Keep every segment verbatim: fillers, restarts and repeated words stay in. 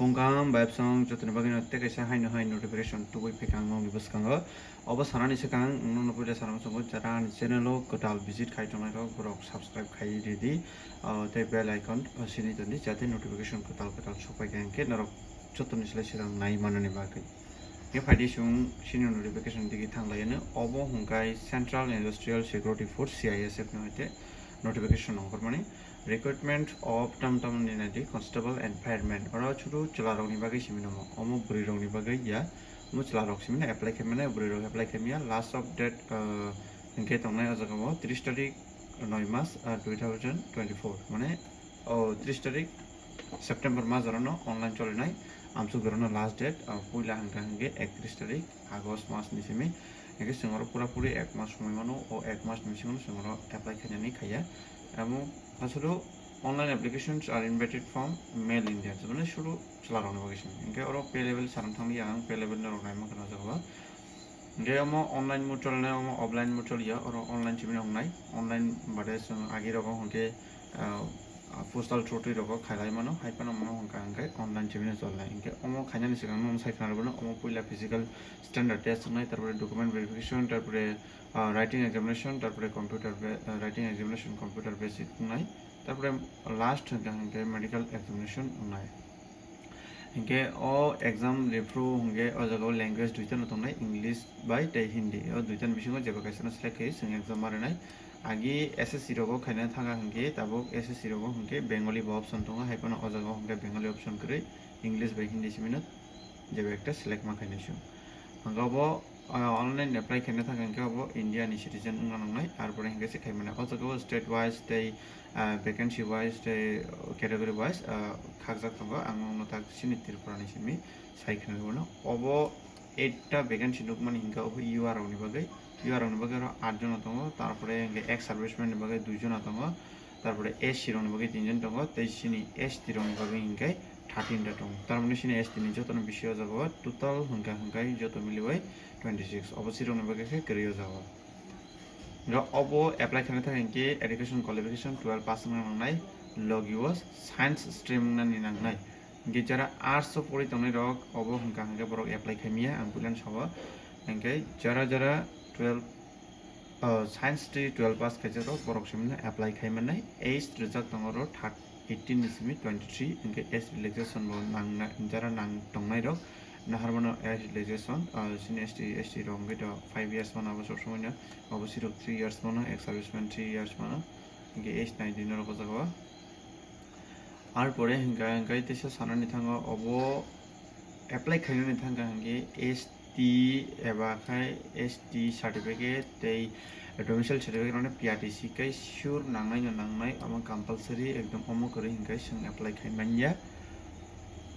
Phungkam bai bwswng jotoni bagwino tei kaisa haino hai notification tubui phaikha ang nokni bwskango. Obo sanani swkang ang nokno puila sanama chongo, jara ani channel o kwtal visit khai tongnai rok borok subscribe khai ridi, ah, tei bell icon, ah, sini tondi, jate notification kwtal kwtal sokphaikha hwnkhe norok jotoni slai swkang nai manani bagwi. Hwnkhe phaidi chwng sini notification digi thanglaiyano, obo hwnkhe Central Industrial Security Force, C I S F ni hoite notification ongkhormani. Recruitment of tam tam ni nadi constable and fireman. Oro chwru chwla rokni bagwi simi namo. Omo bwrwi rokni bagwi ya. Omo chwla rok simi na apply khaimani, bwrwi rok apply khaimya. Last of date, uh, hwnkhe tongnai o jaga o tris tarik noi mas, uh, two thousand twenty-four. Mane, o tris tarik September mas orono online cholinai. Amsuk orono last date, uh, puila hwnkha hwnkhe ektris tarik August mas ni simi. Hwnkhe chwng oro pura puri ek mas somoi mano. O ek mas ni bisingo chwng oro apply khainani khaiya. Amo aswk Online applications are invited from male Indians. Mane suru chwla rokni bagwi simi. Hwnkhe oro pay level sanam thangli ang pay level norok naima kheno jaga. Hwnkhe omo online mode cholnai, omo offline mode choliya, oro online simi wngnai. Online bade chwng agi rogo hwnkhe, ah, postal through twi rogo khailai mano, hai phano omo hwnkha hwnkhe online simi cholnai. Hwnkhe omo khainani swkang omo sai khna rwbano, omo puila physical standard test wngnai, tarpore document verification, tarpore, ah, writing examination, tarpore computer ba-, ah, writing examination computer based wngnai. Tarpore last hwnkha hwnkhe medical examination wngnai. Hwnkhe o exam riphuru hwnkhe o jaga o language duitano tongnai, English bai tei Hindi. O duitani bisingo jeba kaisano select khe chwng exam ma rwnai. Agi S S C rogo khaina thangkha hwnkhe tabuk S S C rogo hwnkhe Bengali bo option tongo, hai phano o jaga o hwnkhe Bengali option kwrwi English bai Hindi simino jeba ekta select ma khainai chwng. Hwnkhe obo, ah, online apply khaina thangkha hwnkhe obo India ni citizen wngna nangnai, arpore hwnkhe se khaimani. O jaga o state wise tei, ah, vacancy wise tei category wise, ah, khakjak tongo. Ang nokno tak chini Tripura ni simi sai khna rwno. Obo eight ta vacancy nukmani hwnkhe obo U R rokni bagwi. U R rokni bagwi oro aat jona tongo, tarpore hwnkhe ex serviceman ni bagwi dui jona tongo, tarpore S C rokni bagwi tin jon tongo, tei chini S T rokni bagwi hwnkhe thirteen ta tongo. Tar mane chini S T ni jotono bisi o jaga o total hwnkha hwnkhe joto miliwi twenty six. Obo chini rokni bagwi khe kwrwi o jaga o. Hwnkhe obo apply khaina thangkhe hwnkhe education qualification twelve pass wngna nangnai, logi o science stream wngnani nangnai. Hwnkhe jara arts o pori tongnai rok obo hwnkha hwnkhe borok apply khaimya ang puilano sao. Hwnkhe jara jara twelve, uh, science tei twelve pass khaijak rok borok simi apply khai mannai. Age rijak tongo oro third eighteen ni simi twenty three, hwnkhe age relaxation bo nang na, jara nang tongnai rok naharmano age relaxation, uh, sini S T, S T rok hwnkhe to five years mano abo sob somoi no, obo sirok three years mano, ex serviceman three years mano, hwnkhe age nai di norok o jaga o. Arpore hwnkha hwnkhe teisa sanani thango obo apply khainani thangkha hwnkhe S T eba khai S T certificate tei domicile certificate rokno P R T C khai sure nangnai no nangnai, omo compulsory ekdom omo kwrwi hwnkhe chwng apply khai manya.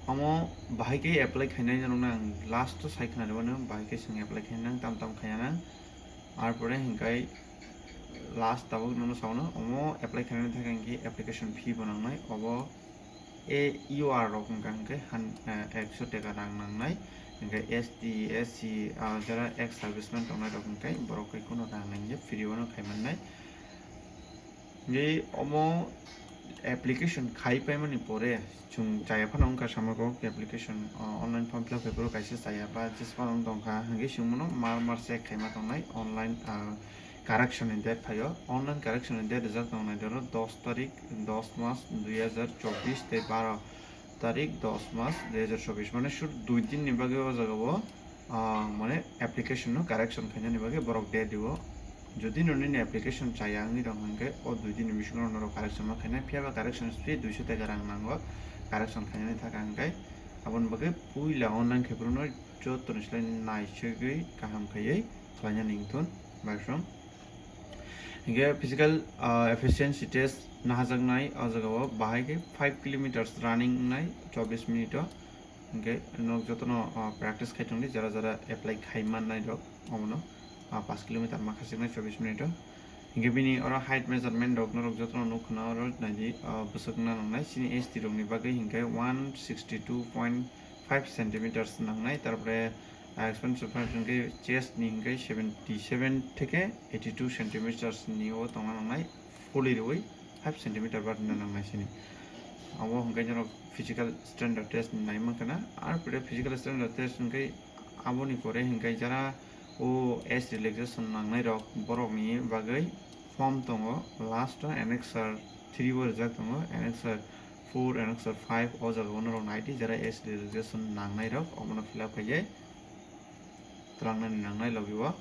Omo bahai khe apply khainai norokno ang last o sai khna rwmano, bahai khe chwng apply khainai nang tam tam khaina nang. Arpore hwnkhe last tabuk nono saono omo apply khainani thangkhe hwnkhe application fee bo nangnai, obo e U R rok hwnkha hwnkhe han, eh, ekso teka rang nangnai, hwnkhe S T, S C, ah, jara ex serviceman tongnai rok hwnkhe borok khai kheno rang nangya free o no khai mannai. Hwnkhe omo application khai paimani pore chwng chaya phano wngkha samakok application, ah, online form fill up khaiporo kaisa chaya ba jesa phano wng tongkha hwnkhe chwng bono mar mar check khaima tongnai online, ah, correction ni date phaio. Online correction ni date rijak tongnai doro dos tarik, dos mas dui hajar chobbish tei baro tarik dos mas dui hajar chobbish, mane sur dui din ni bagwi o jaga o, ah, mane application no correction khainani bagwi borok date rio. Jodi no nini application chaya wngwi tong hwnkhe o dui din ni bisingo norok correction ma khainai, phiya ba correction fee duiso taka rang nango correction khainani thaka hwnkhe. Aboni bagwi puila online khe phuru no joto ni slai naisugwi kaham khaiwi khlainani wngthun bai song. Hingke physical, ah, efficiency test nahajaknai o jaga o bahai khe five kilometers running wngnai chobbish minute o. Hingke norok jotono, ah, practice khai tongdi, jara jara apply khai mannai rok omono, ah, pash kilometer ma khachiknai chobbish minute o. Hingke bini oro height measurement rok norok jotono nukha na oro naidi, ah, bwswk wngna nangnai chini S T rokni bagwi hingke one sixty two point five centimeters nangnai, tarpore, ah, expansion part hingke chest ni hingke seventy seven theke eighty two centimeters ni o tongna nangnai, fully rwui five centimeter bar hwnna nangnai sini. Abo hwnkhe norok physical standard test ni nai mankha na. Ar pore physical standard test hwnkhe aboni pore hwnkhe jara o age relaxation nangnai rok borokni bagwi form tongo, last o annexure three o rijak tongo, annexure four, annexure five o jaga o norok nai di, jara age relaxation nangnai rok obono fill up khaiyai twlangnani nangnai logi o.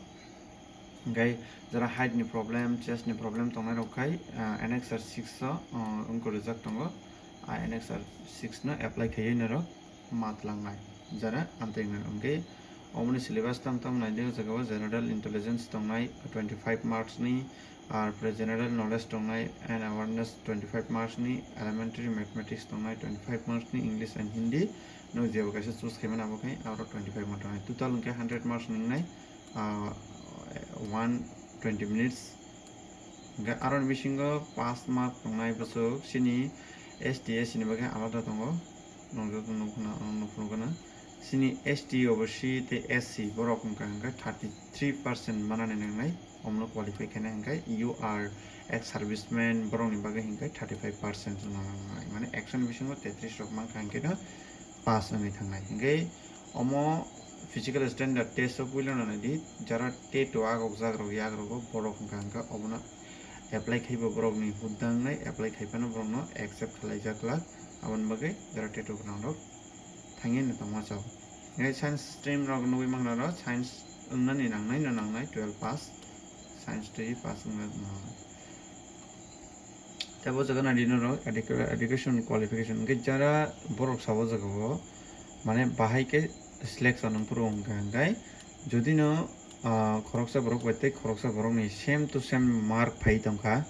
Hwnkhe jara height ni problem, chest ni problem tongnai rok khai, ah, annexure six o, ah, wngkha rijak tongo. Ah, annexure six no apply khaiwi norok ma twlangnai, jara amtwi wngnai. Hwnkhe omoni syllabus tam tam nai di, o jaga o general intelligence tongnai twenty five marks ni, ar pore general knowledge tongnai and awareness twenty five marks ni, elementary mathematics tongnai twenty five marks ni, English and Hindi, nwng jebo kaisa choose khaimani abo khai aro twenty five mark tongnai, total hwnkhe hundred marks ni wngnai, ah, one twenty minutes. Hwnkhe aroni bisingo pass mark tongnai bwswk chini S T, S C ni bagwi alada tongo, nwng joto nukna, nukphuru gana. Chini S T, O B C tei S C borok hwnkha hwnkhe thirty three percent manani nangnai, omono qualify khaina hwnkhe U R, ex serviceman borokni bagwi hwnkhe thirty five percent wngna nangnai, mane ekshoni bisingo tetris rok mankha hwnkhe no pass wngwi thangnai. Hwnkhe omo physical standard test o puilano naidi, jara TET o agokjak rok yak rogo borok hwnkha hwnkhe obono apply khaibo borokni hudda wngnai, apply khaiphano borokno accept khlaijak glak, aboni bagwi jara TET o gwnang rok thangwi no tongma chao. Hwnkhe science stream rok nugwi mankha oro science wngnani nangnai no nangnai twelve pass, science twi pass wngna nangnai. Tei bo jaga naidi norok educa-, education qualification hwnkhe jara borok sabo jaga o mane bahai khe selection wng phuru hwnkha hwnkhe jodi no, ah, khoroksa borok bai tei khoroksa borokni same to same mark phai tongkha,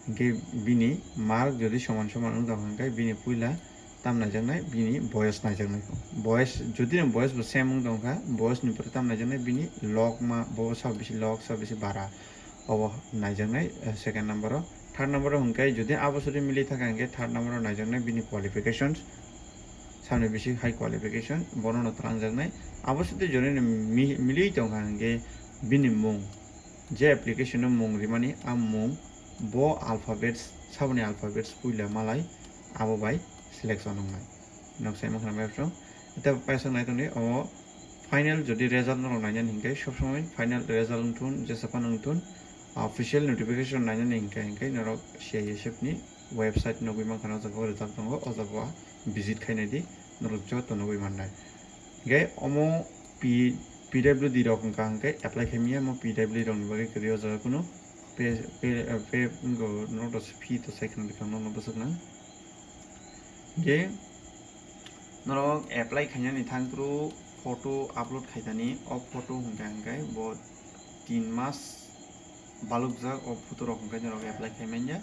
hwnkhe bini mark jodi soman soman wng tongkha hwnkhe bini puila tam naijaknai, bini boyos naijaknai. Boyos, jodi no boyos bo same wng tongkha, boyos ni pore tam naijaknai bini lok ma, bo sa bisi lok, sa bisi bara, obo naijaknai, eh, second number o. Third number o hwnkhe jodi abo sori mili thaka hwnkhe third number o naijaknai bini qualifications, samni bisi high qualification, bono no twlangjaknai. Abo sori jodi no mi-, mili tongkha hwnkhe bini mung, je application o mung rimani, a mung bo alphabets, saboni alphabets puila malai, abo bai selection wngnai. Nok sai mankha na map song. Tei paisa nai tongdi, omo final jodi result norok nainani hwnkhe sob somoi final result wngthun, jesa phano wngthun, official notification nainani hwnkhe, hwnkhe norok C I S F ni website nugwi mankha na, o jaga o rijak tongo, o jaga o visit khainai di, norok joto nugwi mannai. Hwnkhe omo P-, P W D rok wngkha hwnkhe apply khaimya, omo P W D rokni bagwi kwrwi o jaga kunu pay, pay, pay wngkha, norok fee to sai khwna bwkhak norokno bwswk nang. Hwnkhe norok apply khainani thangphuru photo upload khaitani, o photo hwnkha hwnkhe bo tin mas balukjak, o photo rok hwnkhe norok apply khaimanya,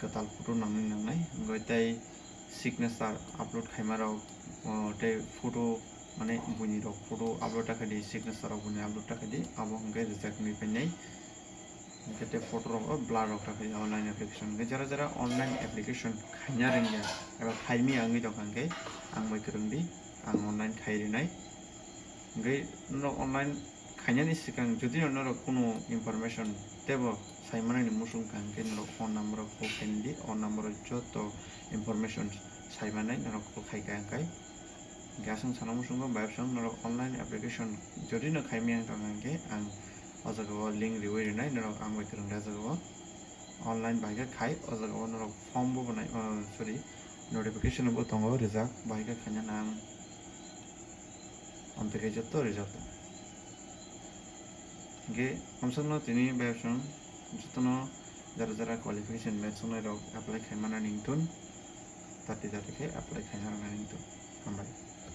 kwtal photo nangwi nangnai, hwnkhe tei signature upload khaimarok, o, tei photo, mane buini rok photo upload ta khaidi, signature rok buini upload ta khaidi, abo hwnkhe reject wngwi phainai. Hwnkhe tei photo rok o blur rok ta khaidi online application. Hwnkhe jara jara online application khaina rwngya eba khaimya wngwi tongkha hwnkhe ang bai kwrwngdi, ang online khai rwnai. Hwnkhe norok online khainani swkang jodi no norok kunu information teibo saimanani muchung kha hwnkhe norok o number o call khainidi, o number o joto information saimanai norok call khaikha hwnkhe. Hwnkhe aswk sana muchungo bayapsong norok online application jodi no khaimaya wngkha hwnkhe ang o jaga o link riwi rwnai norok ang bai kwrwngdi o jaga o. Online bai khe khai, o jaga o norok form bo bo nai, o, sorry, notification bo tongo rijak, bai khe khaina nang. Amtwi khe joto rijak tong. Hwnkhe amsokno tini bayapsong jotono jara jara qualification match wngnai rok apply khaimana ningthun, tati tati khe apply khaina rwna ningthun. Hambai.